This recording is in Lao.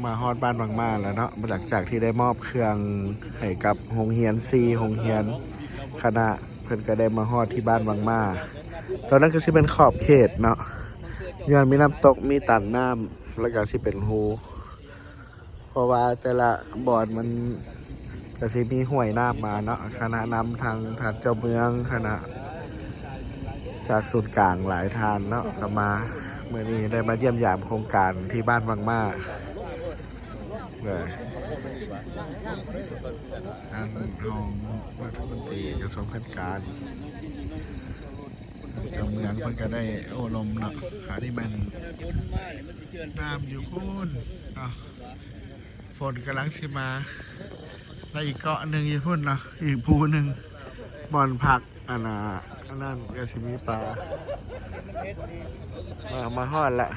ມາຮອດບ້ານວັງມ້າແລ້ວເນາະ ຫຼັງຈາກທີ່ໄດ້ມອບເຄື່ອງໃຫ້ກັບໂຮງຮຽນ ສີ່ໂຮງຮຽນ ຄະນະເພິ່ນກໍໄດ້ມາຮອດທີ່ບ້ານວັງມ້າ. ຕອນນັ້ນກໍຊິເປັນຂອບເຂດເນາະ ຍ້ອນມີນ້ຳຕົກ ມີຕັນນ້ຳ ແລ້ວກໍຊິເປັນຮູ ເພາະວ່າແຕ່ລະບ່ອນມັນກໍຊິມີຫ້ວຍນ້ຳມາເນາະ. ຄະນະນຳທາງທ່ານເຈົ້າເມືອງ ຄະນະຈາກສູນກາງຫຼາຍທ່ານເນາະ ກໍມາ ມື້ນີ້ໄດ້ມາຢ້ຽມຢາມໂຄງການທີ່ບ້ານວັງມ້າເດີ. ທ່ານຮອງລັດຖະມົນຕີກະຊວງການ ເຈົ້າເມືອງເພິ່ນກໍໄດ້ໂອ້ລົມເນາະ. ອັນນີ້ແມ່ນນ້ຳຢູ່ພຸ້ນເນາະ ຝົນກຳລັງຊິມາ ແລະ ອີກເກາະໜຶ່ງຢູ່ພຸ້ນເນາະ ອີກພູໜຶ່ງ ບ່ອນພັກ ອັນນ່າ ອັນນັ້ນກໍຊິມີປາ ມາ ມາຮອດລະ.